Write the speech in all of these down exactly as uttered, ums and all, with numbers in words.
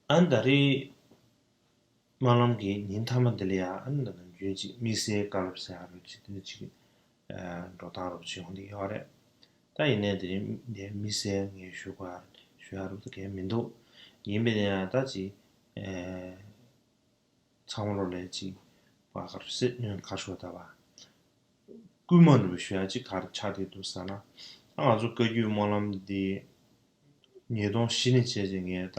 ཨ་ནི་ད་རེས་སྨོན་ལམ་གྱི་ཉིན་མཐའ་མ་འདི་ལ་ཡང་ཨ་ནི་ད་ནམ་རྒྱུན་ཅིག་དམིགས་བསལ་བཀའ་སློབ་ཟེར་ཡ་རུ་ཅིག་དེ་འདྲ་ཅིག་འགྲོ་སྟངས་རུ་ཅིག་ཡོང་གི་ཡོད་རེད། ད་ཡིན་ནའི་དེ་རིང་དེ་དམིགས་བསལ་ངས་ཞུ་དགོས་ཞུ་ཡ་རུ་ད་གལ་མི་འདུག་ཡིན་པས་ན་ཡང་ད་ཅིག་ཚང་མ་ལོ་ལས་ཅིག་བར་གར་སེ་ཉོན་ཁ་ཤོ་ད་བ། སྐུལ་མ་འདྲ་བོ་ཞུ་ཡ་ཅིག་ག་རེ་ཆགས་བསྡད་འདུག་ཟེར་ན། ད་ང་ཚོ་བཀའ་བརྒྱུད་སྨོན་ལམ་འདི་ཉིས་སྟོང་བཞི་ནས་བྱས་རྗེས་ངས་ད་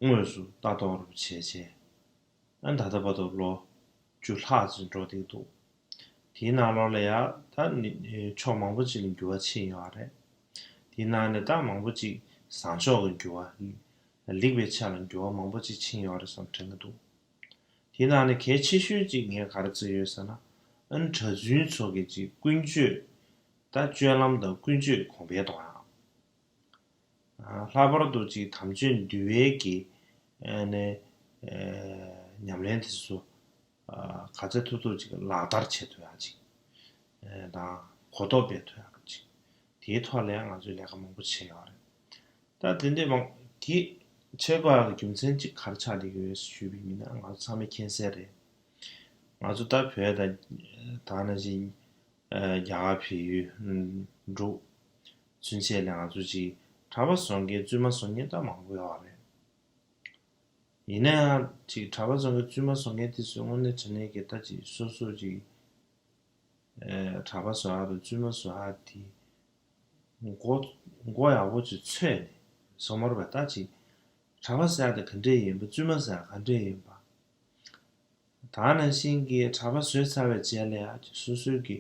དངོས་སུ་ལྟ་རྟོག་རུ་བྱས་བྱས། ཨ་ད་ལྟ་བར་དུ་ལོ་བཅུ་ལྷག་ཅིག་འགྲོ་བསྡད་འདུག་དེའི་ནང་ལོགས་ལ་ཡ་ད་ནི་ཕྱོགས་མང་པོ་ཅིག་ལ་འགྱུར་བ་ཕྱིན་ཡོད་རེད། དེའི་ནང་ནས་ད་མང་པོ་ཅིག་བཟང་ཕྱོགས་ཀྱི་འགྱུར་བ། ལེགས་པའི་ཆ་ལ་འགྱུར་བ་མང་པོ་ཅིག་ཕྱིན་ཡོད་རེད་བསམ་དྲན་གྱི་འདུག་དེའི་ནང་ནས་གལ་ཆེ་ཤོས་ཅིག་ངས་ག་རེ་བརྩིས་ཡོད་ཟེར་ན། ཨ་ནི་གྲྭ་བཙུན་ཚོ་གི་ཅིག་ཀུན་སྤྱོད། ད་སྤྱོད་ལམ་དང་ཀུན་སྤྱོད་གོང་འཕེལ་གཏོང་ཡག་ཨ་ལྷག་པར་དུ་ཅིག་དམ་ཆོས་འདུལ་བའི་གི་ཨ་ནི་ཨ་ཉམས་ལེན་དེ་ཚོ་ཨ་ག་ཚད་ཐུབ་ཐུབ་ཅིག་ལག་བསྟར་བྱེད་ཐུབ་ཡག་ཅིག་ཨ་དང་གོ་རྟོགས་སྤེལ་ཐུབ་ཡག་ཅིག་དེའི་ཐོག་ལ་ཡང་ང་ཚོས་ལས་ཀ་མང་པོ་བྱས་ཡོད་རེད། ད་དེ་འདྲས་མང་དེ་བྱེད་དགོས་ཡག་གི་རྒྱུ་མཚན་གཅིག་ག་རེ་ཆགས་བསྡད་ཀྱི་ཡོད་ཞུས་པ་ཡིན་ན། ང་ཚོ་ཚང་མས་མཁྱེན་གསལ་རེད། ང་ཚོ་ད་བོད་དང་ད་ནང་བཞིན་རྒྱ་གར་བལ་ཡུལ་འབྲུག་ཚུན་ཆད་ལ་ང་ཚོ་ཅིག་གྲྭ་པ་བཟོ་མཁན་བཙུན་མ་བཟོ་མཁན་ད་མང་པོ་ཡོད་རེད། ཡིན་ན་ཡང་ཅིག་གྲྭ་པ་བཟོ་མཁན་བཙུན་མ་བཟོ་མཁན་དེ་ཚོའི་དངོས་གནས་དྲང་གནས་ཀྱི་ད་ཅིག་སོ་སོ་ཅིག་ཨེ་གྲྭ་པ་བཟོ་ཡག་དང་བཙུན་མ་བཟོ་ཡག་དེ་མགོ་མགོ་ཡག་པོ་ཅིག་ཚོས་ནས་བཟོ་མ་རེད་པ། ད་ཅིག་གྲྭ་པ་ཟེར་ཡག་དེ་ག་འདྲས་ཡིན་པ། བཙུན་མ་ཟེར་ཡག་ག་འདྲས་ཡིན་པ། ད་ནང་བཞིན་གྱི་གྲྭ་པ་བཟོས་ཚར་བའི་རྗེས་ལ་ཡང་ཅིག་སོ་སོའི་གི་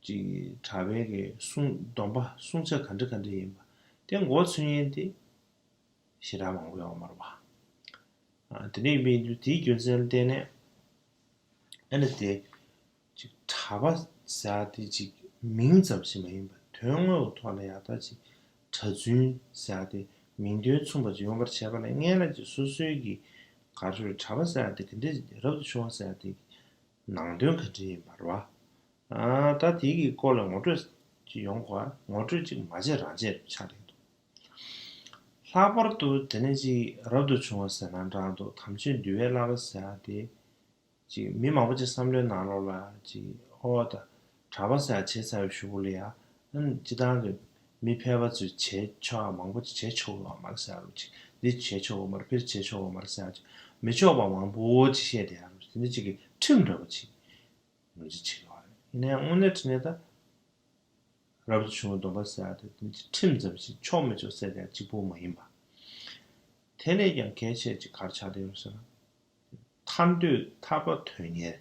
ཅིག་གྲྭ་པའི་གི་སྲུང་སྡོམ་པ་སྲུང་བྱ་ག་འདྲ་ག་འདྲ་ཡིན་པ་དེ་མགོ་ཚོས་མཁན་དེ་ཞེ་དྲག་མང་པོ་ཡོད་མ་རེད་པ། ཨ་དེ་འདྲ་ཡིན་པའི་དུས་དེའི་རྒྱུ་མཚན་ལ་བརྟེན་ནས་ཨ་ནི་དེ་ཅིག་གྲྭ་པ་ཟེར་ཡག་དེ་ཅིག་མིང་ཙམ་ཞིག་མ་ཡིན་པར་དོན་དངོས་ཀྱི་ཐོག་ལ་ཡང་ད་ཅིག་གྲྭ་བཙུན་ཟེར་ཡག་དེ་མིང་དོན་མཚུངས་པ་ཅིག་ཡོང་བར་བྱས་པ་ལ་སྔོན་ལ་ཅིག་སོ་སོའི་གི་ག་རེ་ཟེར། གྲྭ་པ་ཟེར་ཡག་དེ་ག་འདྲས་རབ་ཏུ་བྱུང་བ་ཟེར་ཡག་དེ་ནང་དོན་ག་འདྲས་ཡིན་པ་རེད་པ། ཨ་ད་དེ་གི་སྐོར་ལ་ངོ་སྤྲོད་ཅིག་ཡོང་དགོས། ངོ་སྤྲོད་ཅིག་མ་བྱས་རང་བྱས་ཆགས་རེད་འདུག་ལྷག་པར་དུ་དེ་ནས་ཅིག་རབ་ཏུ་བྱུང་བ་ཟེར་ན་འདྲ་འདུག་དམ་ཆོས་འདུལ་བའི་བསླབ་པ་ཟེར་ཡག་དེ་ཅིག་མི་མང་པོ་ཅིག་བསམ་བློའི་ནང་ལོགས་ལ་ཅིག་ཨོ་ད་གྲྭ་པ་ཟེར་ཡག་བྱས་ཚར་བའི་གཞུག་གུ་ལ་ཡ་ཨ་ནི་སྤྱིར་བཏང་གི་མི་ཕལ་པ་ཚོས་བྱས་ཆོག་ཡག་མང་པོ་ཅིག་བྱས་ཆོག་གི་ཡོད་མ་རེད་ཟེར་ཡག་རུ་ཅིག་འདི་བྱས་ཆོག་གི་མ་རེད། ཕར་བྱས་ཆོག་གི་མ་རེད་ཟེར་ཡག་ཅིག་མི་ཆོག་པ་མང་པོ་ཅིག་བཤད་བསྡད་ཡག་རུ་ཅིག་དེ་འདྲ་ཅིག་གི་ཁྲིམས་འདྲ་པོ་ཅིག་ངོས་འཛིན་བྱེད་ཀྱི་ཡོད་རེད། ཡིན་ནའང་དངོས་གནས་དྲང་གནས་ད་རབ་ཏུ་བྱུང་བའི་སྡོམ་པ་ཟེར་ཡག་དེ་དེ་ཁྲིམས་ཙམ་ཞིག་ཆོག་མི་ཆོག་ཟེར་ཡག་གཅིག་པོ་མ་ཡིན་པ། དེ་ལས་ཀྱང་གལ་ཆེ་ཅིག་ག་རེ་ཆགས་བསྡད་ཡོད་ཟེར་ན། ཐར་འདོད་ཐར་པ་དོན་གཉེར།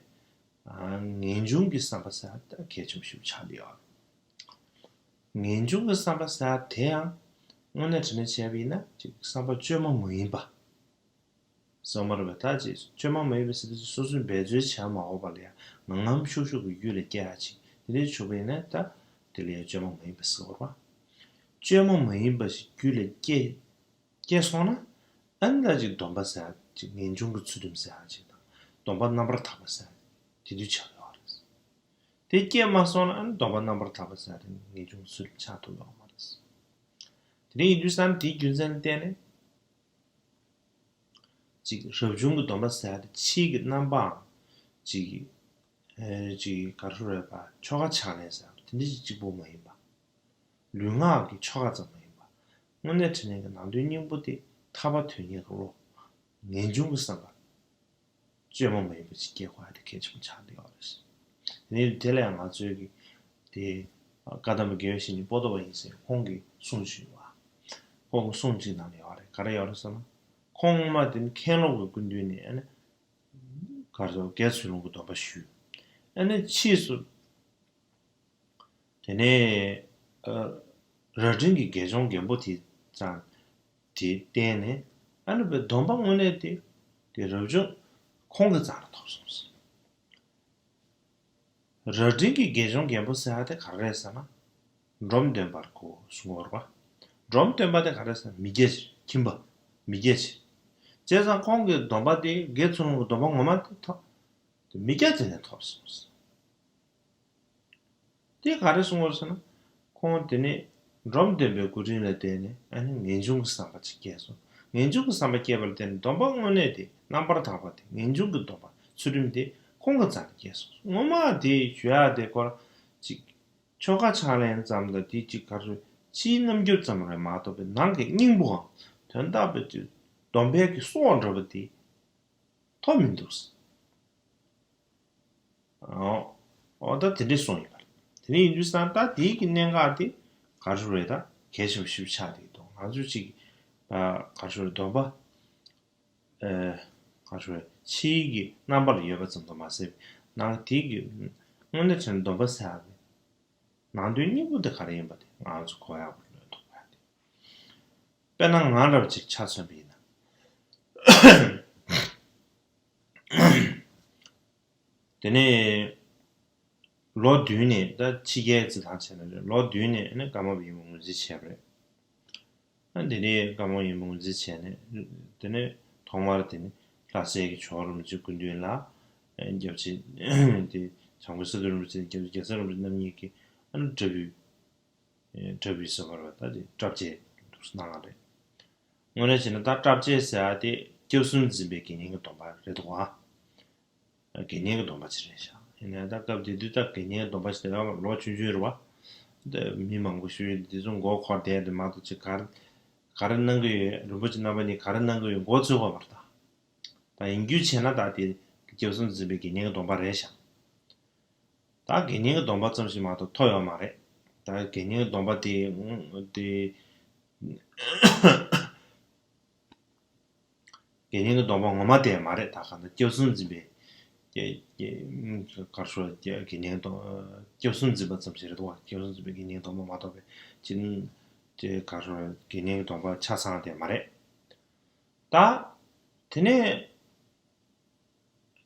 ངེས་འབྱུང་གི་བསམ་པ་ཟེར་ཡག་དེ་གལ་ཆེན་པོ་ཞིག་ཆགས་བསྡད་ཡོད་རེད། ངེས་འབྱུང་གི་བསམ་པ་ཟེར་ཡག་དེ་ཡང་དངོས་གནས་དྲང་གནས་བྱས་པ་ཡིན་ན་ཅིག་བསམ་པ་བཅོས་མ་མ་ཡིན་པ། སོ་མ་རེད་པ། ད་ཅིག་བཅོས་མ་མ་ཡིན་པ་ཟེར་དུས་སོ་སོས་འབད་རྩོལ་བྱས་མ་དགོས་པ་ལ་ཡ་ངང་ངམ་ཤུགས་ཤུགས་ཀྱིས་རྒྱུད་ལ་སྐྱེ་ཡག་ཅིག་དེ་འདྲའི་བྱུང་བ་ཡིན་ན་ད་དེ་ལ་ཡ་བཅོས་མ་མ་ཡིན་པ་ཟེར་དགོས་རེད་པ། བཅོས་མ་མ་ཡིན་པ་ཞིག་རྒྱུད་ལ་སྐྱེ་སྐྱེ་སོང་ན་ཨ་ནི་ད་ཅིག་སྡོམ་པ་ཟེར་ཡག་ཅིག་ངེས་འབྱུང་གི་ཚུལ་ཁྲིམས་ཟེར་ཡག་ཅིག་དང་སྡོམ་པ་རྣམ་པར་དག་པ་ཟེར་ཡག་དེ་དུས་ཆགས་ཡོད་རེད། དེ་སྐྱེ་མ་སོང་ན་ཨ་ནི་སྡོམ་པ་རྣམ་པར་དག་པ་ཟེར་ཡག་དེ་ངེས་འབྱུང་གི་ཚུལ་ཁྲིམས་ཆགས་ཐུབ་ཡོད་མ་རེད། དེ་འདྲ་ཡིན་དུས་ཙང་དེའི་རྒྱུ་མཚན་ལ་བརྟེན་ནས། ཅིག་རབ་བྱུང་གི་སྡོམ་པ་ཟེར་ཡག་དེ་ཕྱིའི་གི་རྣམ་པའམ་ཅིག་ཨེ་ཅིག་ག་རེ་ཟེར་དགོས་རེད་པ། ཆོ་ག་ཕྱག་ལེན་ཟེར་ཡག་དེ་འདྲ་ཅིག་གཅིག་པོ་མ་ཡིན་པ། ལུས་ངག་གི་ཆོ་ག་ཙམ་མ་ཡིན་པ། དངོས་གནས་དྲང་གནས་ཀྱི་ནང་དོན་སྙིང་པོ་དེ་ཐར་པ་དོན་གཉེར་གྱི་བློ། ངེས་འབྱུང་གི་བསམ་པ། བཅོས་མ་མ་ཡིན་པ་ཅིག་སྐྱེ་དགོས་ཡག་དེ་གལ་ཆེན་པོ་ཆགས་བསྡད་ཡོད་རེད། དེ་ནས་དེ་ལ་ཡང་ང་ཚོའི་གི་དེ་བཀའ་གདམས་པ་དགེ་བའི་བཤེས་གཉེན་པོ་ཏོ་བ་ཡེ་ཤེས་ཁོང་གི་གསུང་ཅིག་ཡོད་པ། ཁོང་གི་གསུང་ཅིག་ནང་ལ་ཡོད་རེད། ག་རེ་ཡོད་རེད་ཟེར་ན། ཁོང་སྔོན་མ་དེ་ནི་མཁན་སློབ་ཀྱི་སྐུ་མདུན་ནས་ཨ་ནི་ག་རེ་ཟེར། དགེ་ཚུལ་སློང་གི་སྡོམ་པ་ཞུས། ཨ་ནི་ཕྱིས་སུ་དེ་ནས་ཨ་རྭ་སྒྲེང་གི་དགེ་སྦྱོང་རྒན་པོ་དེ་ཙང་དེ་བསྟེན་ནས་ཨ་ནི་བའི་སྡོམ་པ་དངོས་གནས་དེ་དེ་རབ་བྱུང་ཁོང་གི་རྩ་ལ་ཐོབ་སོང་ཟེར། རྭ་སྒྲེང་གི་དགེ་སྦྱོང་རྒན་པོ་ཟེར་ཡག་དེ་ག་རེ་རེད་ཟེར་ན། འབྲོམ་སྟོན་པར་གོ་གསུང་བར་བ། འབྲོམ་སྟོན་པ་དེ་ག་རེ་ཟེར་ན་མི་སྐྱ་ཅིག་ཁྱིམ་པ། མི་སྐྱ་ཅིག་བྱས་ཙང་ཁོང་གི་སྡོམ་པ་དེ་དགེ་ཚུལ་སློང་གི་སྡོམ་པ་ངོ་མ་དེ་ཐོབ། དེ་མི་སྐྱ་དེ་ནས་ཐོབ་སོང་ཟེར། དེ་ག་རེ་གསུང་བར་ཟེར་ན། ཁོང་དེ་ནས་འབྲོམ་སྟོན་པའི་སྐུ་དྲིན་ལ་བརྟེན་ནས་ཨ་ནི་ངེས་འབྱུང་གི་བསམ་པ་ཅིག་སྐྱེས་སོང་ ངེས་འབྱུང་གི་བསམ་པ་སྐྱེས་པ་ལ་བརྟེན་ནས་སྡོམ་པ་དངོས་གནས་དེ་རྣམ་པར་དག་པ་དེ་ངེས་འབྱུང་གི་སྡོམ་པ་ཚུལ་ཁྲིམས་དེ་ཁོང་གི་རྩ་ནས་སྐྱེས་སོང་། ངོ་མ་དེ་ཞུ་ཡག་དེ་སྐོར་ཅིག་ཆོ་ག་ཕྱག་ལེན་ཙམ་དང་དེ་ཅིག་ག་རེ་ཕྱིའི་རྣམ་འགྱུར་ཙམ་རེད་མ་གཏོགས་པའི་ནང་གི་སྙིང་པོའམ་དོན་དག་པའི་དེ་སྡོམ་པའི་གི་སྲོག་འགྲོ་བ་དེ་ཐོབ་མི་འདུག་ཨོ། ཨོ་ད་དེ་འདྲས་གསུངས་ཡོད་པ་རེད། དེ་འདྲས་ཡིན་དུས་ཙང་ད་དེའི་གི་གནད་འགག་དེ་ག་རེ་རེད། ད་གལ་ཆེན་པོ་ཞིག་ཆགས་བསྡད་འདུག་ང་ཚོས་ཅིག་ད་ག་རེ་རེད། སྡོམ་པ་ཨེ་ག་རེ་རེད། ཕྱིའི་གི་རྣམ་པ་ལ་ཡོད་པ་ཙམ་དུ་མ་ཟད་པའི་ནང་དེའི་གི་དངོས་གནས་དྲན་སྡོམ་པ་ཟེར་ཡག་གི་ནང་དོན་སྙིང་པོ་དེ་ག་རེ་ཡིན་པ་དེ་ང་ཚོ་གོ་ཡག་པོ་ལོས་འདུག་པ་དེ། དཔེར་ན་ང་འདྲ་བ་ཅིག་ཆ་མཚོན་པ་ཡིན་ན། དེ་ནས་ལོ་བདུན་ནས་ད་ཕྱི་རྒྱལ་རྩི་ཐང་བྱས་ན་རེད། ལོ་བདུན་ནས་ནི་ཀརྨ་པ་ཡིན་པ་ངོས་འཛིན་བྱས་པ་རེད། ཨ་དེ་ནས་ཀརྨ་པ་ཡིན་པ་ངོས་འཛིན་བྱས་ནས་དེ་ནས་ཐོག་མར་དེ་ནི་ལྷ་སའི་གི་ཇོ་བོ་རིན་པོ་ཆེ་སྐུ་མདུན་ལ་སྐྱབས་རྗེ་དེ་བྱང་ཆུབ་སེམས་དཔའ་རིན་པོ་ཆེ་སྐྱབས་རྗེ་རྒྱལ་ཚབ་རིན་པོ་ཆེ་རྣམ་གཉིས་ཀྱིས་ཨ་ནི་འདྲ་བའི་འདྲ་བའི་ཟེར་བ་རེད། ད་དེ་བཀྲ་བརྒྱད་འདུག་གནང་བ་རེད། དངོས་གནས་བྱས་ན་ད་བཀྲ་བརྒྱད་ཟེར་ཡག་དེ་སྐྱབས་གསུམ་འཛིན་པའི་དགེ་བསྙེན་གྱི་སྡོམ་པ་རེད་འདུག་ག་དགེ་བསྙེན་གྱི་སྡོམ་པ་ཅིག་རེད་ཤག་ཡིན་ནའི་ད་སྐབས་དེ་དུས་ད་དགེ་བསྙེན་གྱི་སྡོམ་པ་ཞིག་དེ་ལོ་ཆུང་ཆུང་རེད་བ། ད་མི་མང་པོ་ཞིག་འདི་ཚོ་མགོ་འཁོར་བསྡད་དེ་མ་གཏོགས་ཅིག་ག་རེ་ག་རེ་གནང་གི་ཡོད། རིན་པོ་ཆེ་རྣམ་པ་གཉིས་ག་རེ་གནང་གི་ཡོད་མགོ་ཚོས་ཀྱི་ཡོད་མ་རེད་ད། ད་ཡིན་རྒྱུ་བྱས་ན་ད་དེ་སྐྱབས་གསུམ་འཛིན་པའི་དགེ་བསྙེན་གྱི་སྡོམ་པ་རེད་ཤག་ད་དགེ་བསྙེན་གྱི་སྡོམ་པ་ཙམ་ཞིག་མ་གཏོགས་ཐོབ་ཡོད་མ་རེད། ད་དགེ་བསྙེན་གྱི་སྡོམ་པ་དེ་དེ་དགེ་བསྙེན་གྱི་སྡོམ་པ་ངོ་མ་དེ་མ་རེད། ད་གང་ལྟར་སྐྱབས་གསུམ་འཛིན་པའི་སྐྱ་སྐྱ་གར་ཤོར་སྐྱ་དགེ་བསྙེན་གྱི་སྡོམ་སྐྱབས་གསུམ་འཛིན་པ་ཙམ་ཞིག་རེད་འདུག་བ། སྐྱབས་གསུམ་འཛིན་པའི་དགེ་བསྙེན་གྱི་སྡོམ་པ་མ་གཏོགས་པའི་ཅི་ཅི་གར་ཤོར་དགེ་བསྙེན་གྱི་སྡོམ་པ་ཆ་ཚང་དེ་མ་རེད། ད་དེ་ནས་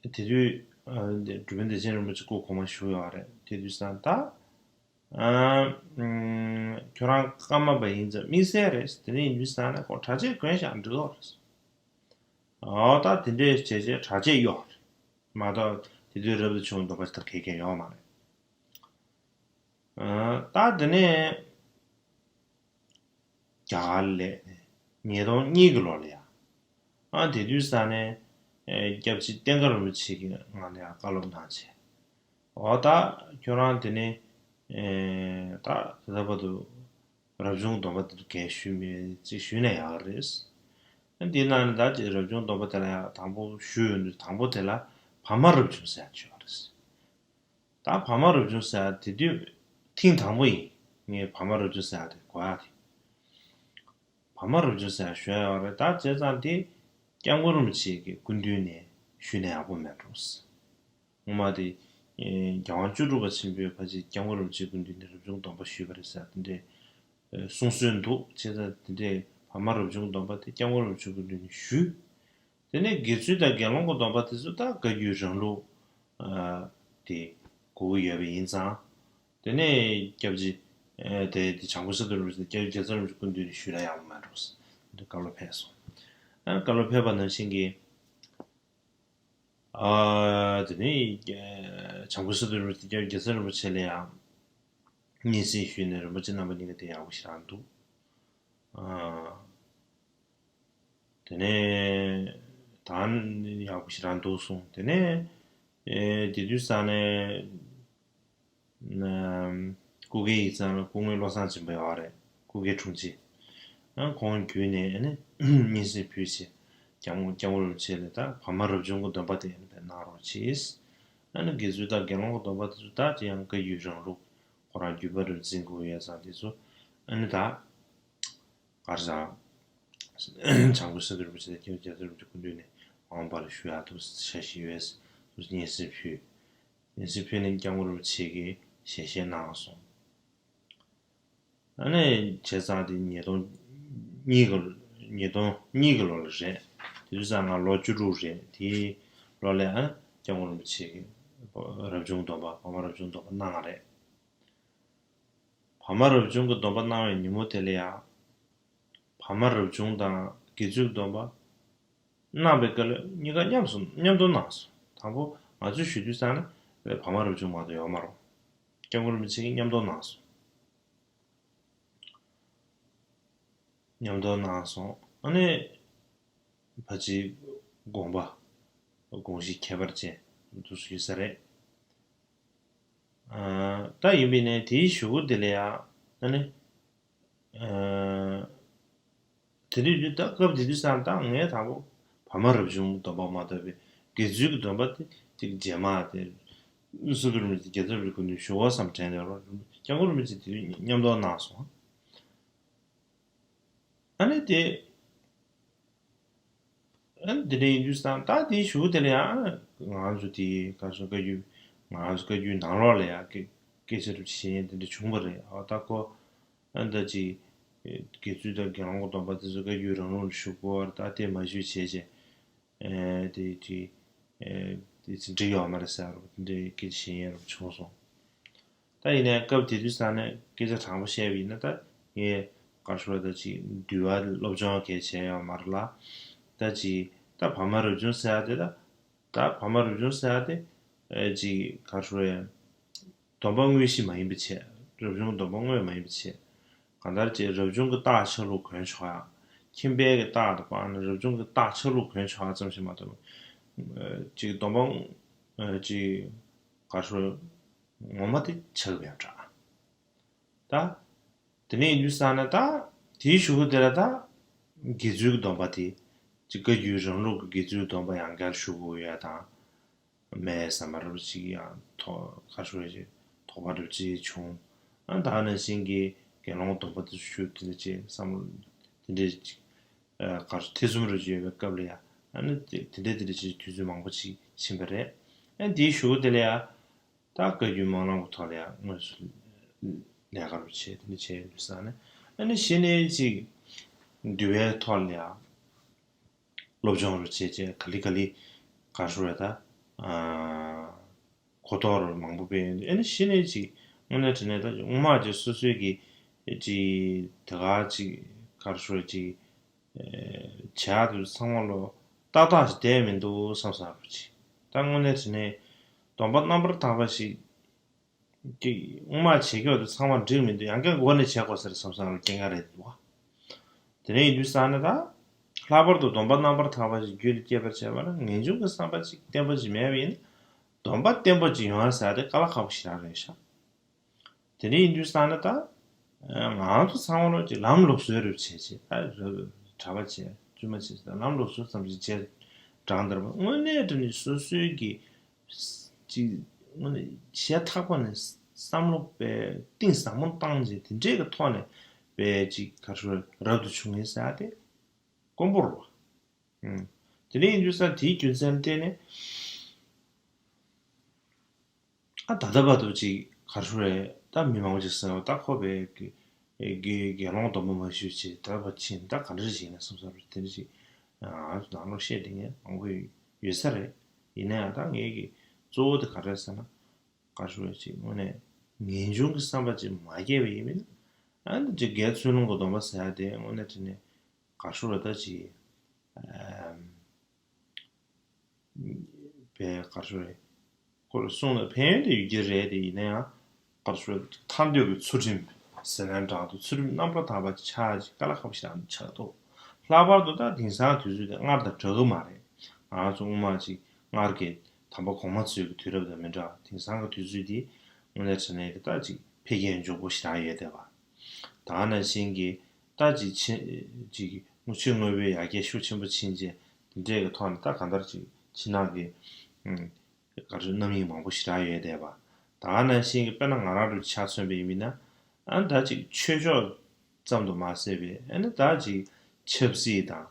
དེ་དུས་ཨ་འདི་འགྲུལ་པ་བདེ་ཆེན་རིན་པོ་ཆེ་སྐུ་གོང་མ་བཞུགས་ཡོད་རེད། དེ་དུས་ཙང་ད་ཨ་ཨུམ་ཁྱོད་རང་ཀརྨ་པ་ཡིན་ཙང་དམིགས་བསལ་རེད། དེ་འདྲ་ཡིན་དུས་ཙང་ནས་ཁོ་གྲྭ་ཆས་གོན་ཞིག་འགྲིག་གི་རེད། ཨོ་ད་དེ་འདྲས་བྱས་བྱས་གྲྭ་ཆས་གཡོགས་རེད་མ་གཏོགས་དེ་དུས་རབ་ཏུ་བྱུང་བའི་སྡོམ་པ་ཞིག་ད་གས་གས་ཡོད་མ་རེད། ཨ་ད་དེ་ནས་རྒྱ་གར་ལ་སླེབས་ནས་ཉིས་སྟོང་གཉིས་ཀྱི་ལོ་ལ་ཡ། ཨ་དེ་དུས་ཙང་ནས་ཨེ་སྐྱབས་རྗེ་བསྟན་དགའ་རིན་པོ་ཆེ་གིས་ང་ལ་ཡ་བཀའ་སློབ་གནང་བྱས། འོ་ད་ཁྱོད་རང་དེ་ནས་ཨེ་ད་ད་ལྟ་བར་དུ་རབ་བྱུང་སྡོམ་པ་དེ་གས་ཞུས་མེད་ཅིག་ཞུས་ན་ཡག་རེད། ཨ་དེ་ནང་ནས་ད་ཅིག་རབ་བྱུང་སྡོམ་པ་དེ་ལ་ཡ་དང་པོ་ཞུས་ཡོང་དུས་དང་པོ་དེ་ལ་བར་མ་རབ་བྱུང་ཟེར་ཡ་ཅིག་ཡོད་རེད། ད་བར་མ་རབ་བྱུང་ཟེར་ཡ་དེ་དུས་ཐེངས་དང་པོ་ཡིན། ངས་བར་མ་རབ་བྱུང་ཟེར་ཡ་དེ་གོ་ཡ་དེ། བར་མ་རབ་བྱུང་ཟེར་ཡ་ཞུ་ཡ་ཡོད་རེད། ད་བྱས་ཙང་དེ་སྐྱབས་མགོན་རིན་པོ་ཆེ་གི་སྐུ་མདུན་ནས་ཞུས་ན་ཡག་པོ་མེད་འགྲོ། སྔོན་མ་དེ་ཨེ་རྒྱལ་དབང་བཅུ་དྲུག་པ་ཆེན་པོས་ཕལ་ཆེར་སྐྱབས་མགོན་རིན་པོ་ཆེའི་སྐུ་མདུན་ནས་རབ་བྱུང་སྡོམ་པ་ཞུས་པ་རེད་ཟེར་དེ་འདྲའི་ཨེ་གསུང་སྲོལ་འདུག་བྱས་ཙང་དེ་འདྲའི་བར་མ་རབ་བྱུང་སྡོམ་པ་དེ་སྐྱབས་མགོན་རིན་པོ་ཆེའི་སྐུ་མདུན་ནས་ཞུས། དེ་ནས་དགེ་ཚུལ་དང་དགེ་སློང་གི་སྡོམ་པ་དེ་ཚོ་ད་བཀའ་བརྒྱུད་རང་ལུགས་ཨ་དེ་དགོས་ཀྱི་ཡོད་པ་ཡིན་ཙང་། དེ་ནས་སྐྱབས་རྗེ་ཨ་དེ་དེ་བྱང་ཆུབ་སེམས་དཔའ་རིན་པོ་ཆེ་དང་སྐྱབས་རྗེ་རྒྱལ་ཚབ་རིན་པོ་ཆེ་སྐུ་མདུན་ནས་ཞུས་ན་ཡག་པོ་མེད་འགྲོ་ཟེར་དེ་བཀའ་སློབ་ཕེབས་སོང་། ཨ་བཀའ་སློབ་ཕེབས་པ་ནང་བཞིན་གྱི་ཨ་དེ་ནས་ཨ་བྱང་ཆུབ་སེམས་དཔའ་རིན་པོ་ཆེ་དང་སྐྱབས་རྗེ་རྒྱལ་ཚབ་རིན་པོ་ཆེ་ལ་ཡང་སྙན་སེང་ཞུས་ནས་རིན་པོ་ཆེ་རྣམ་པ་གཉིས་ཀ་དེ་ཡག་པོ་ཞེ་དྲག་འདུག་ཨ། དེ་ནས་ད་ཡག་པོ་ཞེ་དྲག་འདུག་གསུངས། དེ་ནས་ཨེ་དེ་དུས་ཙང་ནས་ཨམ་སྐུ་སྒེར་ཡིག་ཚང་ལ་སྐུ་ངོ་བློ་བཟང་སྦྱིན་པ་ཡོད་རེད། སྐུ་སྒེར་དྲུང་ཆེ། ཨ་ཁོང་བརྒྱུད་ནས་ཨ་ནི་སྙན་སེང་ཕུལ་བྱས་སྐྱབས་མགོན་སྐྱབས་མགོན་རིན་པོ་ཆེ་ལ་ད་བར་མ་རབ་བྱུང་གི་སྡོམ་པ་དེ་ཨ་ནི་དཔེ་གནང་རོགས་གྱིས། ཨ་ནི་དགེ་ཚུལ་དང་དགེ་སློང་གི་སྡོམ་པ་དེ་ཚོ་ད་དེ་ཡང་བཀའ་བརྒྱུད་རང་ལུགས་ཁོ་རང་བརྒྱུད་པ་རུ་འཛིན་དགོས་ཡོད་ཙང་དེ་ཚོ་ཨ་ནི་ད། གར་སང་། བྱང་ཆུབ་སེམས་དཔའ་རིན་པོ་ཆེ་དང་སྐྱབས་རྗེ་རྒྱལ་ཚབ་རིན་པོ་ཆེ་སྐུ་མདུན་ནས་འོང་བར་ཞུ་ཡག་ཏུ་ཞལ་བཞེས་ཡོད། ཏུ་སྙན་སེང་ཕུལ། སྙན་སེང་ཕུལ་ནས་སྐྱབས་མགོན་རིན་པོ་ཆེ་གིས་ཞལ་བཞེས་གནང་སོང་། ཨ་ནི་བྱས་ཙང་དེ་ཉིས་སྟོང་གཉིས་ཀྱི་ཉིས་སྟོང་གཉིས་ཀྱི་ལོ་ལ་རེད། དེ་དུས་ཙང་ང་ལོ་བཅུ་དྲུག་རེད། དེའི་ལོ་ལ་ཨ་སྐྱབས་མགོན་རིན་པོ་ཆེ་གིས་རབ་བྱུང་སྡོམ་པ་བར་མ་རབ་བྱུང་སྡོམ་པ་གནང་བ་རེད། བར་མ་རབ་བྱུང་གི་སྡོམ་པ་གནང་བའི་ཉིན་མོ་དེ་ལ་ཡང་། བར་མ་རབ་བྱུང་དང་དགེ་ཚུལ་གྱི་སྡོམ་པ་གནང་བའི་སྐབས་ལ་གཉིས་ཀ་མཉམ་སུ་མཉམ་དུ་གནང་སོང་། དང་པོ་ང་ཚོས་ཞུ་དུས་ཙང་ནས་བར་མ་རབ་བྱུང་མ་གཏོགས་ཡོད་མ་རེད། སྐྱབས་མགོན་རིན་པོ་ཆེ་གིས་མཉམ་དུ་གནང་སོང་། མཉམ་དུ་གནང་སོང་། ཨ་ནི། ཕལ་ཆེར་དགོངས་པ་དགོངས་གཞི་ཁྱད་པར་ཅན་འདུག་སེ་ཡོད་ས་རེད། ཨ། ད་ཡིན་པས་ན་དེའི་གཞུག་གུ་དེ་ལ་ཡང་ཨ་ནི། ཨ། དེ་དུས་ད་སྐབས་དེ་དུས་ཙང་ད་ངས་དང་པོ་བར་མ་རབ་བྱུང་སྡོམ་པ་མ་དག་པའི་དགེ་ཚུལ་གྱི་སྡོམ་པ་དེ་ཅིག་རྗེས་མ་དེ་སྐྱབས་མགོན་རིན་པོ་ཆེ་དགེ་ཚུལ་རིན་པོ་ཆེ་ཞུ་བ་བསམ་དྲན་དེ་རོ། སྐྱབས་མགོན་རིན་པོ་ཆེ་དེ་དུས་མཉམ་དུ་གནང་སོང་། ཨ་ནི་དེ། ཨ་ནི་དེ་འདྲ་ཡིན་དུས་ཙང་ད་དེའི་གཞུག་དེ་ལ་ཡང་ང་ཚོ་དེའི་ག་ཚོད་བཀའ་བརྒྱུད། ང་ཚོ་བཀའ་བརྒྱུད་ནང་ལོགས་ལ་ཡང་སྐད་སྐད་ཆ་རུ་བྱེད་ཡས་དེ་འདྲ་བྱུང་བ་རེད། ཨ། ད་ཁོ་ཨ་ད་ཅི་དགེ་ཚུལ་དང་དགེ་སློང་གི་སྡོམ་པ་དེ་ཚོ་བཀའ་བརྒྱུད་རང་ལུགས་ལ་ཞུགས་དགོས་པ་རེད། ད་དེ་མ་ཞུས་བྱས་བྱས། ཨེ། དེ་ཅི། ཨེ། དེ་ཅི་འགྲིག་ཡོད་མ་རེད་ཟེར་རོ། དེ་འདྲའི་སྐད་ཆ་བཤད་ཡས་རོ་བྱུང་སོང་། ད་ཡིན་ནའི་སྐབས་དེ་དུས་ཙང་ནས་སྐད་ཆ་དྲང་པོ་བཤད་པ་ཡིན་ན་ད་ངས་ག་རེ་ཞུ་དགོས་རེད། ད་ཅིག་འདུལ་བ་སློབ་སྦྱོང་གང་ཡང་བྱས་ཡོད་མ་རེད་ལ། ད་ཅིག་ད་བར་མ་རབ་བྱུང་ཟེར་ཡ་དེ་ད། ད་བར་མ་རབ་བྱུང་ཟེར་ཡ་དེ། ཨེ། ཅིག་ག་རེ་ཞུ་དགོས་རེད། སྡོམ་པ་དངོས་གཞི་མ་ཡིན་པའི་ཕྱིར། རབ་བྱུང་སྡོམ་པ་དངོས་མ་ཡིན་པའི་ཕྱིར། གང་ལྟར་ཅིག་རབ་བྱུང་གི་རྟགས་ཆ་ལུགས་གོན་ཆོག་ཡ། ཁྱིམ་པའི་གི་རྟགས་དང་། ཨ་ནི་རབ་བྱུང་གི་རྟགས་ཆ་ལུགས་གོན་ཆོག་ཡ་ཙམ་ཞིག་མ་གཏོགས། ཨེ། ཅིག་སྡོམ་པ། ཨེ། ཅིག་ག་རེ་ཞུ་དགོས་རེད། ངོ་མ་དེ་ཆགས་པའི་འདྲ། ད། དེ་ནས་ཡིན་དུས་ཙང་ནས་ད། དེའི་གཞུག་གུ་དེ་ལ་ད། དགེ་ཚུལ་གྱི་སྡོམ་པ་དེ། ཅིག་བཀའ་བརྒྱུད་རང་ལུགས་ཀྱི་དགེ་ཚུལ་སྡོམ་པ་ཡང་བསྐྱར་ཞུ་དགོས་ཡ་དང་། སྨྲས་ཟ་མ་འདྲ་པོ་ཅིག་ཡང་དོ། ག་རེ་ཞུ་དགོས་རེད། དོགས་པ་འདྲ་པོ་ཅིག་བྱུང་། ཨ། ད་ག་ནང་བཞིན་གྱི་དགེ་སློང་སྡོམ་པ་དེ་ཚོ་ཞུ། དེ་འདྲ་ཅིག་བསམ་བློ་དེ་འདྲ་ཅིག་ཨ། ག་རེ་ཞུ། ཐེ་ཚོམ་འདྲ་པོ་ཅིག་ཡོད་པའི་སྐབས་ལ་ཡ། ཨ་ནི་དེ་དེ་འདྲ་དེ་འདྲ་ཅིག་དུས་ཚོད་མང་པོ་ཅིག་ཕྱིན་པ་རེད། ཨ། དེའི་གཞུག་གུ་དེ་ལ་ཡ། ད་བཀའ་བརྒྱུད་སྨོན་ལམ་གྱི་ཐོག་ལ་ཡང་དངོས་སུ་ལས་ཀ་རུ་བྱས། དེ་འདྲ་བྱས་ཡོང་དུས་ཙང་ནས། ཨ་ནི་གཞི་ནས་ཅིག་འདུལ་བའི་ཐོག་ལ་ཡང་སློབ་སྦྱོང་རུ་བྱས་བྱས། ག་ལེ་ག་ལེ་ག་རེ་ཞུ་དགོས་རེད། ད་ཨ་གོ་རྟོགས་རུ་མང་པོ་སྤེལ་ཡོང་དུས། ཨ་ནི་གཞི་ནས་ཅིག་དངོས་གནས་དྲང་གནས་ད་སྔོན་མ་ཅིག་སོ་སོའི་གི་ཅིག་དེ་ག་ཅིག་ག་རེ་ཞུ་དགོས་རེད། ཅིག་བྱ་དེ་ཚང་མ་ལོ་ཏག་ཏག་ཞིག་བསྡད་མི་འདུག་བསམ་བསམ་རུ་ཅིག་ད་དངོས་གནས་དྲང་གནས་སྡོམ་པ་རྣམ་པར་དག་པ་ཞིག་གི་སྔོན་མ་བྱེད་ཀྱོག་དེ་ཚང་མ་འགྲིག་མི་འདུག་ཡང་བསྐྱར་འགོ་ནས་བྱེད་དགོས་ས་རེད་བསམ་བསམ་རུ་སྐྱེ་ངར་རེད་འདུག་བ། དེ་ནས་ཡིན་དུས་ཙང་ནས་ད། ལྷག་པར་དུ་སྡོམ་པ་རྣམ་པར་དག་པ་ཞིག་རྒྱུད་དུ་སྐྱེས་པར་བྱེད་པ་ན། ངེས་འབྱུང་གི་བསམ་པ་ཅིག་བརྟན་པོ་ཅིག་མེད་པ་ཡིན་ན། སྡོམ་པ་བརྟན་པོ་ཅིག་ཡོང་ཡ་ཟེར་ཡ་དེ་དཀའ་ལས་ཁག་པོ་ཞེ་དྲག་རེད་ཤག་དེ་འདྲ་ཡིན་དུས་ཙང་ནས་ད། ང་ཚོ་ཚང་མ་ལོ་ཅིག་ལམ་ལུགས་སྲོལ་རེ་བྱས་བྱས། ད་རེ་བ། གྲྭ་པ་བྱས། བཙུན་མ་བྱས། ད་ལམ་ལུགས་སྲོལ་ཙམ་ཞིག་བྱས་དྲང་དེར་མ། དངོས་གནས་དྲང་གནས་སོ་སོའི་གི་ཅིག་དངོས་གནས་ཞེ་ཐག་པ་ནས་བསམ་བློ་དཔེ་གཏིང་ཟབ་མོ་བཏང་བྱས། དེ་འདྲའི་གི་ཐོག་ནས་དཔེ་ཅིག་ག་རེ་ཞུ་དགོས་རེད། རབ་ཏུ་བྱུང་ངེས་ཟེར་ཡ་དེ་དཀོན་པོ་རེད་བ། ཨུམ། དེ་འདྲ་ཡིན་དུས་ཙང་དེའི་རྒྱུ་མཚན་བརྟེན་ནས། ཨ། ད་ལྟ་བར་དུ་ཅིག་ག་རེ་ཞུ་དགོས་རེད། ད་མི་མང་པོ་ཅིག་ཟེར་བ། ད་ཁོ་པའི་གི་དགེ་དགེ་སློང་སྡོམ་པ་མ་ཞུས་བྱས་ད་བར་ཕྱིན། ད་ག་འདྲ་ཞིག་ཡིན་ན་བསམ་བསམ་རེད། དེ་འདྲ་ཅིག་ང་ཚོ་ནང་ལོགས་བཤད་བསྡད་མཁན་མང་པོ་ཡོད་ས་རེད། ཡིན་ན་ཡང་ད་ངའི་གི་གཙོ་བོ་དེ་ག་རེ་རེད་ཟེར་ན། ག་རེ་ཞུ་དགོས་རེད། ཅིག་དངོས་གནས་ངེས་འབྱུང་གི་བསམ་པ་ཅིག་མ་སྐྱེས་པ་ཡིན་མིན། ཨ་ནི་ཅིག་དགེ་ཚུལ་སློང་གི་སྡོམ་པ་ཟེར་ཡ་དེ་དངོས་གནས་དྲང་གནས་ག་རེ་ཞུ་དགོས་རེད། ད་ཅིག་ཨམ། པའི་ག་རེ་ཞུ་དགོས་རེད། ཁོ་ལ་གསུང་ན་ཕན་ཡོན་དེ་ཡོད་ཀྱི་རེད་དེ། ཡིན་ན་ཡང་ག་རེ་ཞུ་དགོས་རེད། ཐར་འདོད་ཀྱི་ཚུལ་ཁྲིམས་ཟེར་ན་འདྲ་འདུག་ཚུལ་ཁྲིམས་རྣམ་པར་དག་པ་ཆགས་ཅིག་དཀའ་ལས་ཁག་པོ་ཞིག་ཆགས་འདུག་ལྷག་པར་དུ་ད་དེང་སང་དུས་ཚོད་དེ་སྔར་དང་འདྲ་གི་མ་རེད། ང་ཚོ་སྔོན་མ་ཅིག་སྔར་གྱི་དམ་པ་གོང་མ་ཚོའི་གི་དུས་རབས་དང་མི་འདྲ། དེང་སང་གི་དུས་ཚོད་འདི་དངོས་གནས་དྲང་གནས་ཀྱི་ད་ཅིག་འཕེལ་རྒྱས་མགྱོགས་པོ་ཞེ་དྲག་ཡོད་བསྡད་པ། ད་ག་ནང་བཞིན་གྱི་ད་ཅིག་ཕྱིན་ཅིག་དངུལ་ཆུ་དངོས་པོའི་ཡར་རྒྱས་ཤུགས་ཆེན་པོ་ཕྱིན་རྗེས། དེ་འདྲས་ཀྱི་ཐོག་ནས་ད་གང་ལྟར་ཅིག་ཕྱི་ནང་གི་ཨུམ། ག་རེ་རྣམ་གཡེང་མང་པོ་ཞེ་དྲག་ཡོད་བསྡད་པ། ད་ག་ནང་བཞིན་གྱི་དཔེར་ན་ང་རང་ཚོའི་ཆ་མཚོན་པ་ཡིན་ན། ཨ། ད་ཅིག་ཆོས་ཕྱོགས་ཙམ་དུ་མ་ཟད་པའི། ཨ་ནི་ད་ཅིག་ཆབ་སྲིད་དང་།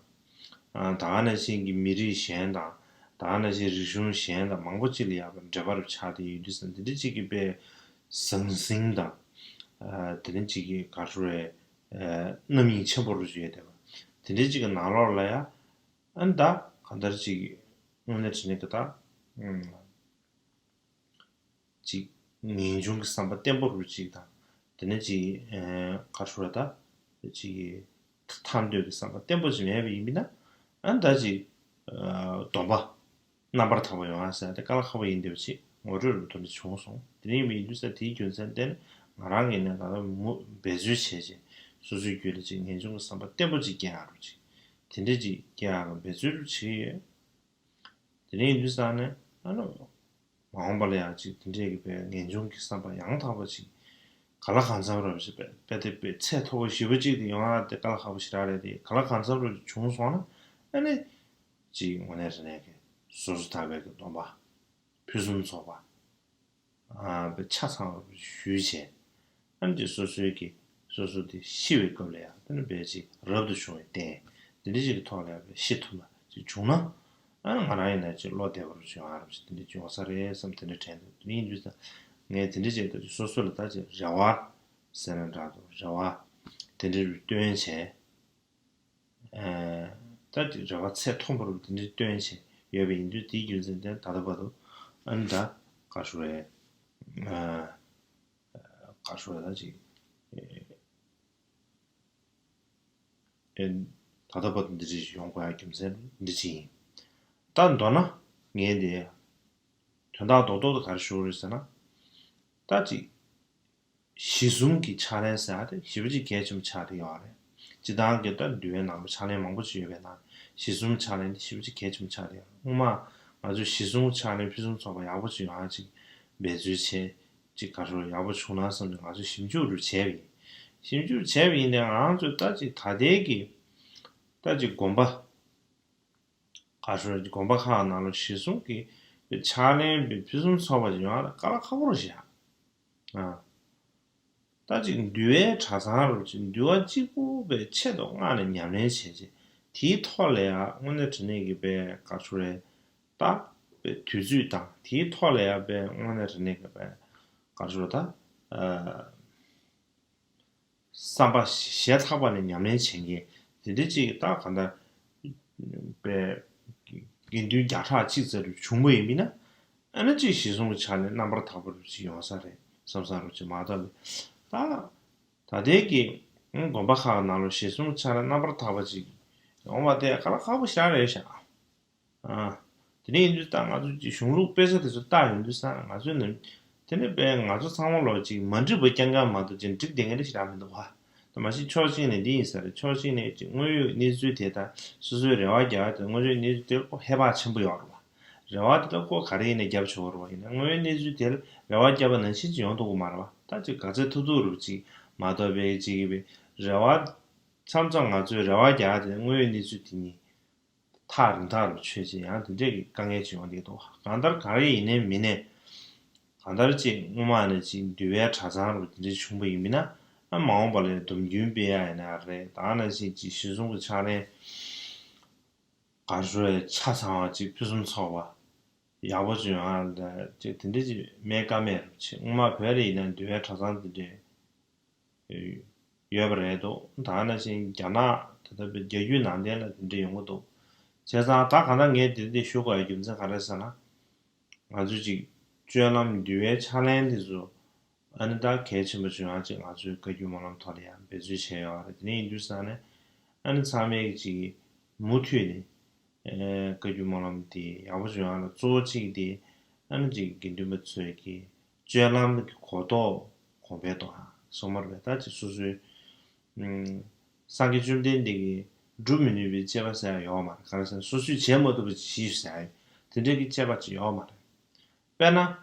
ཨ། ད་ག་ནང་བཞིན་གྱི་མི་རིགས་གཞན་དང་། ད་ག་ནང་བཞིན་རིག་གཞུང་གཞན་དང་མང་པོ་ཅིག་ལ་ཡང་འབྲེལ་བ་རུ་ཆགས་བསྡད་ཡོད་དུས་ཙང་། འདི་འདྲ་ཅིག་གི་དཔེ་ཟང་ཟིང་དང་། ཨ། དེ་ནི་ཅིག་གི་ག་རེ་ཞུ་དགོས་རེད། ཨ། རྣམ་གཡེང་ཆེན་པོ་རུ་ཡོད་བསྡད་པ། དེ་འདྲ་ཅིག་གི་ནང་ལོགས་ལ་ཡང་། ཨ། ད་གང་ལྟར་ཅིག་དངོས་གནས་དྲང་གནས་ཀྱི་ད། ཨུམ། ཅིག་ངེས་འབྱུང་གི་བསམ་པ་བརྟན་པོ་རུ་ཅིག་དང་། དེ་ནས་ཅིག་ཨ། ག་རེ་ཞུ་དགོས་རེད། ད་ཅིག་ཐར་འདོད་ཀྱི་བསམ་པ་བརྟན་པོ་ཅིག་མེད་པ་ཡིན་པ་ན། ཨ། ད་ཅིག་ཨ། སྡོམ་པ་རྣམ་པར་དག་པ་ཡོང་ཡ་ཟེར་ཡ་དེ་དཀའ་ལས་ཁག་པོ་ཡིན་བསྡད་པ་ཅིག་ངོ་སྤྲོད་རུ་དེ་འདྲ་བྱུང་སོང་། དེ་འདྲ་ཡིན་པ་ཡིན་དུས་ཙང་དེའི་རྒྱུ་མཚན་བརྟེན་ནས་ང་རང་གིས་ནས་ད་ལྟ་མུ་འབད་རྩོལ་བྱས་བྱས་སོ་སོའི་རྒྱུད་ལ་ཅིག་ངེས་འབྱུང་གི་བསམ་པ་བརྟན་པོ་ཅིག་སྐྱེ་ཡ་རུ་ཅིག་དེ་འདྲ་ཅིག་སྐྱེ་ཡག་གི་འབད་རྩོལ་བྱེད་ཀྱི་ཡོད། དེ་འདྲ་ཡིན་དུས་ཙང་ནས་ཨ་ནི། མ་འོངས་པ་ལ་ཡང་ཅིག་དེ་འདྲས་ཀྱི་པའི་ངེས་འབྱུང་གི་བསམ་པ་ཡང་དག་པ་ཅིག་ག་ལ་གང་འཚམ་རབ་ཞིག་པའི་དཔེ་དེ་པའི་ཚད་མཐོ་པོ་ཞེ་པོ་ཅིག་དེ་ཡོང་ཡག་དེ་དཀའ་ལས་ཁག་པོ་ཞེ་དྲག་རེད་དེ། ག་ལ་གང་འཚམ་རབ་ཅིག་བྱུང་སོང་ན་ཨ་ནི། ཅིག་དངོས་གནས་དྲང་གནས་ཀྱི་སོ་སོ་ཐར་པའི་གི་སྡོམ་པ། ཕུན་སུམ་ཚོགས་པ། ཨ་པའི་ཆ་ཚང་བ་ཞུས་བྱས། ཨ་ནི་ཅིག་སོ་སོའི་གི་སོ་སོ་དེ་ཤི་བའི་སྐབས་ལ་ཡང་དེ་ནི་དཔེ་ཅིག་རབ་ཏུ་བྱུང་བའི་རྟེན་དེ་འདྲ་ཅིག་གི་ཐོག་ལ་ཡང་དཔེ་ཤི་ཐུབ་པ་ཅིག་བྱུང་ན། ཨ་ནི་ང་རང་ཡིན་ན་ཅིག་བློ་བདེ་བོར་བྱུང་ཨ་རབ་ཅིག་དེ་འདྲ་བྱུང་ས་རེད་བསམ། དེ་འདྲ་དྲན་འདུག་དེ་ཡིན་དུས་ད་ངས་དེ་འདྲ་ཅིག་ད་ཅིག་སོ་སོ་ལ་ད་ཅིག་རེ་བ་ཟེར་ན་འདྲ་འདུག་རེ་བ་དེ་འདྲ་རུ་བཏོན་བྱས། ད་ཅིག་རེ་བ་ཚད་མཐོན་པོ་རུ་དེ་འདྲ་བཏོན་བྱས་ཡོད་པ་ཡིན་དུས། དེའི་རྒྱུ་མཚན་དེ་ད་ལྟ་བར་དུ་ཨ་ནི་ད་ག་ཞུ་རེད། ག་ཞུ་རེད་ད་ཅིག་ཨེ་ད་ལྟ་བར་དུ་འདི་འདྲ་ཞིག་ཡོང་དགོས་ཡ་རྒྱུ་མཚན་འདི་ཅིག་ཡིན། ད་མདོར་ན་ངས་འདི་དོན་དག་རྡོག་རྡོག་ཏུ་ག་རེ་ཞུ་རེད་ཟེར་ན། ད་ཅིག་གཞི་གསུམ་གྱི་ཕྱག་ལེན་ཟེར་ཡ་དེ་ཞེ་པོ་ཅིག་གལ་ཆེན་པོ་ཆགས་བསྡད་ཡོད་རེད། སྤྱིར་བཏང་གི་ད་འདུལ་བའི་ནང་ལ་ཕྱག་ལེན་མང་པོ་ཅིག་ཡོད་པའི་ནང་གཞི་གསུམ་ཕྱག་ལེན་དེ་ཞེ་པོ་ཅིག་གལ་ཆེན་པོ་ཆགས་བསྡད་ཡོད་རེད། སྔོན་མ་ང་ཚོས་གཞི་གསུམ་ཕྱག་ལེན་ཕུན་སུམ་ཚོགས་པ་ཡག་པོ་ཅིག་ཡོང་ཡ་ཅིག་འབད་རྩོལ་བྱས། ཅིག་ག་རེ་ཡག་པོ་བྱུང་ན་བསམ་ནས་ང་ཚོས་ཞིབ་འཇུག་རུ་བྱས་པ་ཡིན། ཞིབ་འཇུག་བྱས་པ་ཡིན་ནའི་ང་ཚོས་ད་ཅིག་ད་ལྟའི་གི་ད་ཅིག་དགོན་པ། ག་རེ་ཟེར། དགོན་པ་ཁག་ནང་ལ་གཞི་གསུམ་གྱི་ཕྱག་ལེན་པའི་ཕུན་སུམ་ཚོགས་པ་ཞིག་ཡོང་ཡ་ལ་དཀའ་ལས་ཁག་པོ་རེད་ཤག་ཨ། ད་ཅིག་འདུལ་བའི་གྲྭ་ཚང་རུ་ཅིག་འདུལ་བ་གཅིག་པུ་པའི་ཆེད་དུ་མངགས་ནས་ཉམས་ལེན་བྱས་རྗེས་དེའི་ཐོག་ལ་ཡང་དངོས་གནས་དྲང་གནས་ཀྱི་པའི་ག་རེ་ཟེར། ད་པའི་དུས་ཚོད་དང་དེའི་ཐོག་ལ་ཡང་པའི་དངོས་གནས་དྲང་གནས་ཀྱི་པའི་ག་རེ་ཟེར། ད་ཨ། བསམ་པ་ཞེ་ཐག་པ་ནས་ཉམས་ལེན་བྱེད་མཁན་དེ་འདྲ་ཅིག་ད་ག་འདྲ་པའི་དགེ་འདུན་བརྒྱ་ཕྲག་གཅིག་ཙམ་རུ་བྱུང་བ་ཡིན་མིན་ན། ཨ་ནི་ཅིག་གཞི་གསུམ་གྱི་ཕྱག་ལེན་རྣམ་པར་དག་པ་རུ་ཅིག་ཡོང་ས་རེད་བསམ་ས་རུ་ཅིག་མ་གཏོགས་ད་ད་ལྟའི་གི་དགོན་པ་ཁག་ནང་ལ་གཞི་གསུམ་གྱི་ཕྱག་ལེན་རྣམ་པར་དག་པ་ཅིག་ཡོང་བ་དེ་དཀའ་ལས་ཁག་པོ་ཞེ་དྲག་རེད་ཤག་ཨ། དེ་འདྲ་ཡིན་དུས་ད་ང་ཚོ་ཀྱི་གཞུང་ལུགས་དཔེ་ཆ་དེ་ཚོ་བལྟ་ཡོང་དུས་ས་ང་ཚོའི་ནང་དེ་ནས་པས་ང་ཚོ་ཚང་མ་ལོག་ཅིག་མ་འགྲིག་པ་རྐྱང་རྐྱང་མ་གཏོགས་ཅིག་འགྲིག་བསྡད་མཁན་རེ་ཞིག་རག་མི་འདུག་བ། ད་མ་གཞི་ཕྱོགས་གཅིག་ནས་འདི་ཡིན་ས་རེད། ཕྱོགས་གཅིག་ནས་ཅིག་དངོས་ཡོད་གནས་ཚུལ་དེ་དང་སོ་སོའི་རེ་བ་རྒྱག་ཡ་དེ་དངོས་ཡོད་གནས་ཚུལ་དེ་ཁོ་ཧེ་བག་ཆེན་པོ་ཡོད་རེད་བ། རེ་བ་དེ་ད་ཁོ་ག་རེ་ཡིན་ནས་རྒྱབ་ཆོག་གི་རེད་བ། ཡིན་ན་དངོས་ཡོད་གནས་ཚུལ་དེར་རེ་བ་བརྒྱབ་པ་ནང་བཞིན་ཅིག་ཡོང་ཐུབ་ཀྱི་མ་རེད་བ། ད་ཅིག་ག་ཚོད་ཐུབ་ཐུབ་རུ་ཅིག་མ་གཏོགས་པའི་ཅིག་གི་རེ་བ། མཚམས་མཚམས་ང་ཚོའི་རེ་བ་རྒྱག་ཡ་དེ་དངོས་ཡོད་གནས་ཚུལ་དེ་ཉིད། ཐག་རིང་ཐག་རུ་ཆོད་ཅིང་ཡང་དེ་འདྲས་ཀྱི་དཀའ་ངལ་ཅིག་ཡོང་བསྡད་འདུག་གང་ལྟར་ག་རེ་ཡིན་ནའི་མིན་ནའི། གང་ལྟར་ཅིག་སྔོན་མ་ནས་ཅིག་འདུལ་བའི་གྲྭ་ཚང་རུ་དེ་འདྲས་བྱུང་བ་ཡིན་མིན་ན། ཨ་མ་འོངས་པ་ལ་སྡོམ་རྒྱུན་སྤེལ་ཡ་ཡིན་ན་རེད། ད་ནང་བཞིན་ཅིག་གཞི་བཟུང་གི་ཕྱག་ལེན་ག་རེ་ཆ་ཚང་བ་ཅིག་ཕུན་སུམ་ཚོགས་པ་ཡག་པོ་ཅིག་ཡོང་ཡ་ལ་ཅིག་དེ་འདྲས་ཅིག་མེད་ཀ་མེད་རུ་ཆེ། སྔོན་མ་བོད་ལ་ཡིན་ན་འདུལ་བའི་གྲྭ་ཚང་དེ་འདྲས། ཡོད་པ་རེད་འདུག་ད་ནང་བཞིན་རྒྱ་ནག་ད་ལྟ་བའི་རྒྱ་བརྒྱུད་ནང་བསྟན་ལ་དེ་འདྲ་ཡོང་གི་འདུག་བྱས་ཙང་ད་གང་ལྟར་ངས་དེ་འདྲ་ཞུ་དགོས་ཡ་རྒྱུ་མཚན་ག་རེ་ཟེར་ན། ང་ཚོས་ཅིག་སྤྱོད་ལམ་འདུལ་བའི་ཕྱག་ལེན་དེ་ཚོ་ཨ་ནི་ད་གལ་ཆེན་པོ་བྱུང་ཡ་ཅིག་ང་ཚོའི་བཀའ་བརྒྱུད་སྨོན་ལམ་ཐོག་ལ་ཡང་འབད་རྩོལ་བྱས་ཡོད་རེད། དེ་ནས་ཡིན་དུས་ཙང་ནས་ཨ་ནི་ཚང་མས་ཅིག་མུ་མཐུད་ནས། ཨེ། བཀའ་བརྒྱུད་སྨོན་ལམ་དེ་ཡག་པོ་བྱུང་ཡ་ལ་གཙོ་བོ་གཅིག་དེ་ཨ་ནི་ཅིག་དགེ་འདུན་པ་ཚོས་ཀྱི་སྤྱོད་ལམ་གྱི་གོ་རྟོགས་གོང་འཕེལ་གཏོང་ཡ་སོང་མ་རེད་པས། ད་ཅིག་སོ་སོའི་ཨུམ། སངས་རྒྱས་བཅོམ་ལྡན་འདས་ཀྱིས་སྒྲུབ་མི་ནུས་པའི་སྤྱད་པ་ཟེར་ཡ་ཡོད་མ་རེད། ག་རེ་ཟེར་ན་སོ་སོས་བྱེད་མ་ཐུབ་པ་ཅིག་བྱེད་ཟེར་ཡ་དེ་འདྲའི་གི་སྤྱད་པ་ཅིག་ཡོད་མ་རེད། དཔེར་ན་